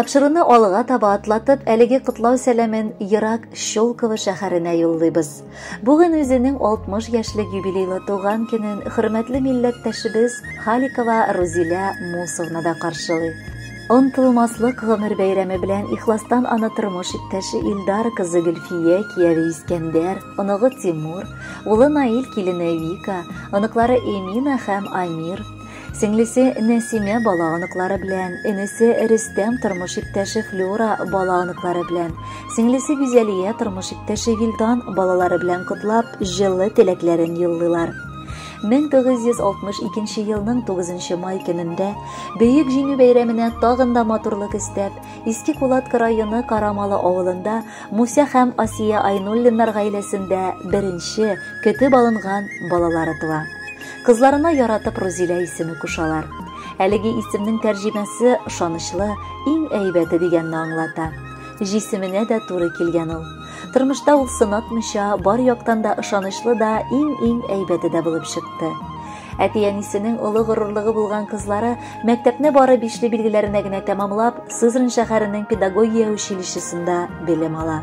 Тапшыруны алга таба атлатып, әлеге котлау сәламен ерак Щелково шәһәренә юллыйбыз. Бүген үзенең 60 яшьлек юбилейлы туган көнен хөрмәтле милләттәшебез Халикова Рузилә Мусовна да каршылый. Онытылмаслык гомер бәйрәме белән ихластан аны тормыш иптәше Илдар, кызы Гөлфия, кияве Искәндәр, оныгы Тимур, улы Наил, килене Вика, оныклары Эмина һәм Амир, сеңлесе Нәсимә бала оныклары белән, энесе Рөстәм тормыш иптәше Флюра бала оныклары белән, сеңлесе Гүзәлия тормыш иптәше Вилдан балалары белән котлап, җылы теләкләрен юллыйлар. 1962 елның 9 май көнендә Бөек Җиңү бәйрәменә тагын да матурлык өстәп, Иске Кулатка районы Карамалы авылында Муса һәм Асия Айнуллиннар гаиләсендә беренче көтеп алынган балалары туа. Кызларына яратып Рузилә исеме кушалар. Әлеге исемнең тәрҗемәсе ышанычлы, иң әйбәте дигәнне аңлата. Җисеменә дә туры килгән ул. Тормышта ул сынатмыйча, бар яктан да ышанычлы да, иң-иң әйбәте дә булып чыкты. Әти-әнисенең олы горурлыгы булган кызлары мәктәпне бары бишле билгеләренә генә тәмамлап, Сызрань шәһәренең педагогия училищесында белем ала.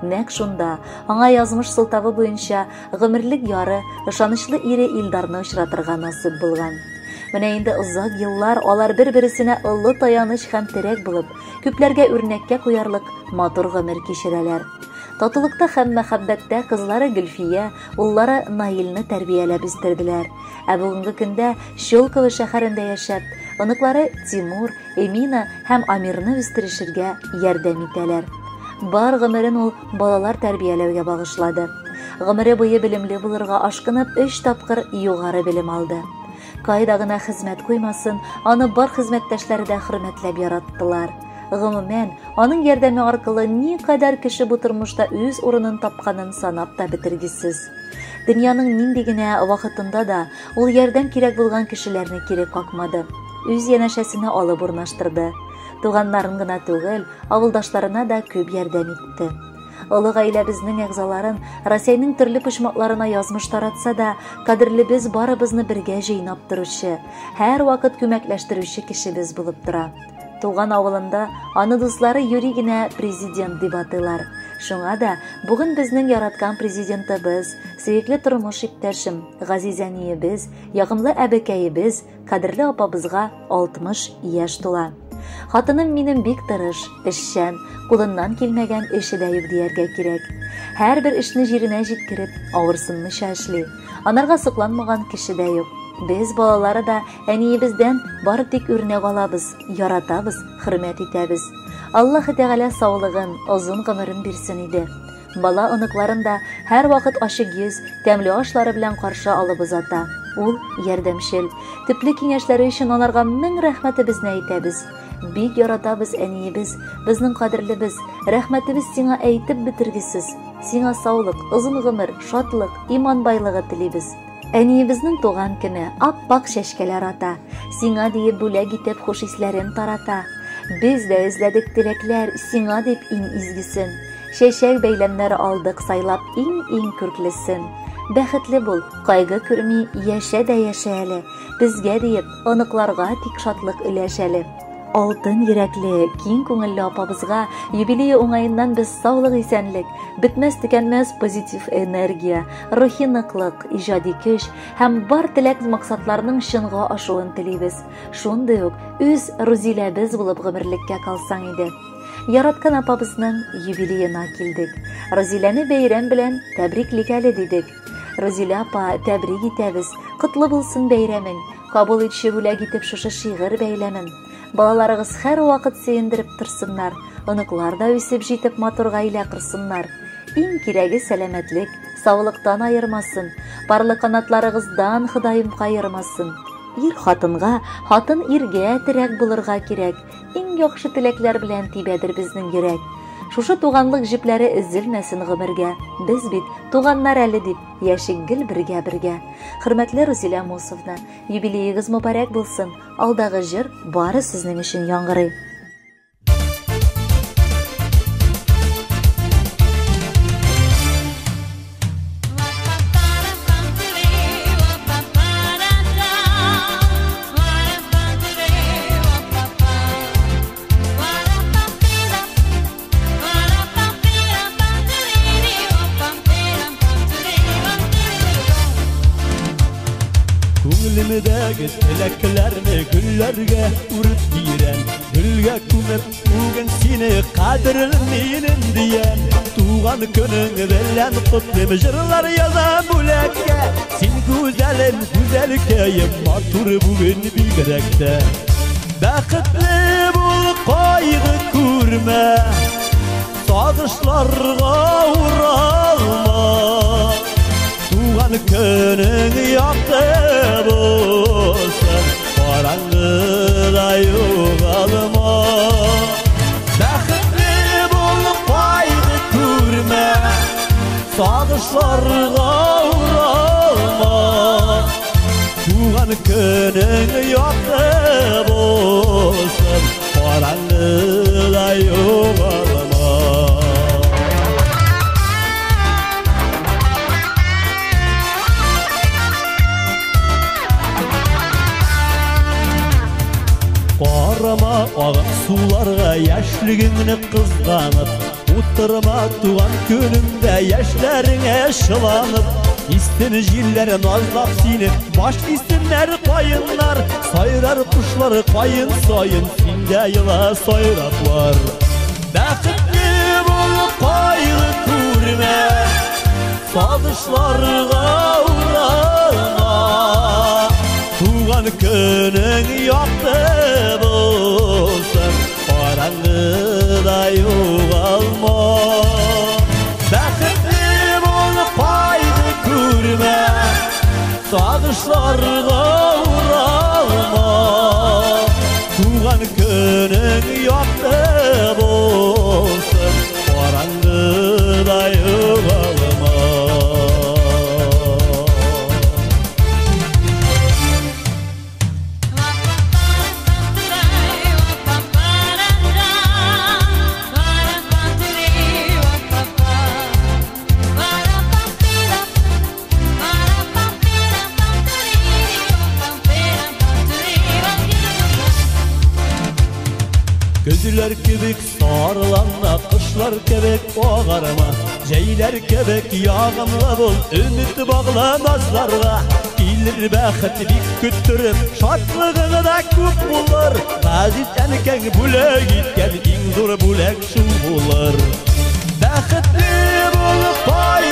Нәкъ шунда аңа язмыш сылтавы буенча гомерлек яры, ышанычлы ире Илдарны очратырга насыйп булган. Менә инде озак еллар алар бер-бересенә олы таяныч һәм терәк булып, күпләргә үрнәккә куярлык матур гомер кичерәләр. Татулыкта һәм мәхәббәттә кызлары Гөлфия, уллары Наилне тәрбияләп үстерделәр. Ә бүгенге көндә Щелково шәһәрендә яшәп, оныклары Тимур, Эмина һәм Амирны үстерешергә ярдәм итәләр. Бар гомерен ул балалар тәрбияләүгә багышлады. Гомере буе белемле булырга ашкынып, өч тапкыр югары белем алды. Кайда гына хезмәт куймасын, аны бар хезмәттәшләре дә хөрмәтләп яраттылар. Гомумән, аның ярдәме аркылы никадәр кеше бу тормышта үз урынын тапканын санап та бетергесез. Дөньяның нинди генә вакытында да ул ярдәм кирәк булган кешеләрне кире какмады. Үз янәшәсенә алып урнаштырды. Туганнарын гына түгел, авылдашларына да күп ярдәм итте. Олы гаиләбезнең әгъзаларын Россиянең төрле почмакларына язмыш таратса да, кадерлебез барыбызны бергә җыйнап торучы, һәрвакыт күмәкләштерүче кешебез булып тора. Туган авылында аны дуслары юри генә президент дип атыйлар. Шуңа да бүген безнең яраткан президентыбыз, сөекле тормыш иптәшем, газиз әниебез, ягымлы әбекәебез, кадерле апабызга 60 яшь тула. Хатыным минем бик тырыш, эшчән, кулыннан килмәгән эше дә юк дияргә кирәк. Һәрбер эшне җиренә җиткереп, авырсынмыйча эшли. Анарга сокланмаган кеше дә юк. Без балалары да әниебездән бары тик үрнәк алабыз, яратабыз, хөрмәт итәбез. Аллаһ Тәгалә саулыгын, озын гомерен бирсен иде. Бала оныкларын да һәрвакыт ачык йөз, тәмле ашлары белән каршы алып озата. Ул ярдәмчел. Төпле киңәшләре өчен аларга мең рәхмәтебезне әйтәбез. Бик яратабыз әниебез, безнең кадерлебез. Рәхмәтебез сиңа әйтеп бетергесез. Сиңа саулык, озын гомер, шатлык, иман байлыгы телибез. Әниебезнең туган көне ап-ак чәчкәләр ата. Сиңа диеп бүләк итеп хуш исләрен тарата. Без дә эзләдек теләкләр, сиңа дип иң изгесен. Чәчәк бәйләмнәре алдык сайлап иң-иң күрклесен. Бәхетле бул, кайгы күрми, яшә дә яшә әле. Безгә диеп, оныкларга тик шатлык өләш әле. Алтын йөрәкле, киң күңелле апабызга юбилее уңаеннан без саулык, исәнлек, бетмәс-төкәнмәс позитив энергия, рухи ныклык, иҗади көч һәм бар теләк максатларның чынга ашуын телибез. Шундый ук үз Рузиләбез булып гомерлеккә калсаң иде. Яраткан апабызның юбилеена килдек. Рузиләне бәйрәм белән тәбриклик әле дидек. Рузилә апа, тәбрик итәбез. Котлы булсын бәйрәмең. Кабул итче бүләк итеп шушы шигырь бәйләмен. Балаларыгыз һәрвакыт сөендереп торсыннар. Оныклар да үсеп җитеп матур гаилә корсыннар. Иң кирәге сәламәтлек, саулыктан аермасын. Парлы канатларыгыздан Ходаем каермасын. Ир хатынга, хатын иргә терәк булырга кирәк. Иң яхшы теләкләр белән тибәдер безнең йөрәк. Шушы туганлык җепләре өзелмәсен гомергә. Без бит туганнар әле дип яшик гел бергә-бергә. Хөрмәтле Рузилә Мусовна, юбилеегыз мөбарәк булсын. Алдагы җыр бары сезнең өчен яңгырый. Күңелемдәге теләкләрне гөлләргә үреп бирәм. Гөлгә күмеп бүген сине кадерлем минем диям. Туган көнең белән котлыйм, җырлар язам бүләккә. Син гүзәлем, гүзәлкәем, матур бүген бигрәк тә. Бәхетле бул, кайгы күрмә, сагышларга уралма. Туган көнең якты булсын, караңгыда югалма. Бәхетле бул, кайгы күрмә, сагышларга уралма. Туган көнең якты булсын, караңгыда югалма. Карама агып суларга яшьлегеңне кызганып, утырма туган көнеңдә яшьләреңә шыланып. Истен җилләр назлап сине, баш истеннәр каеннар, сайрар кошлар каен саен, синдә ела сайраклар. Бәхетле бул, кайгы күрмә, сагышларга уралма. Туган көнең якты булсын, караңгыда югалма. Бәхетле бул, кайгы күрмә, сагышларга уралма. Туган көнең якты булсын, караңгыда югалма. Көзләр кебек сарыланма, кышлар кебек агарма, җәйләр кебек ягымлы бул, өмет багла назларга. Килер бәхет бик көттереп, шатлыгың да күп булыр. Газиз әнкәң бүләк иткән иң зур бүләк шул булыр. Бәхетле бул, кайгы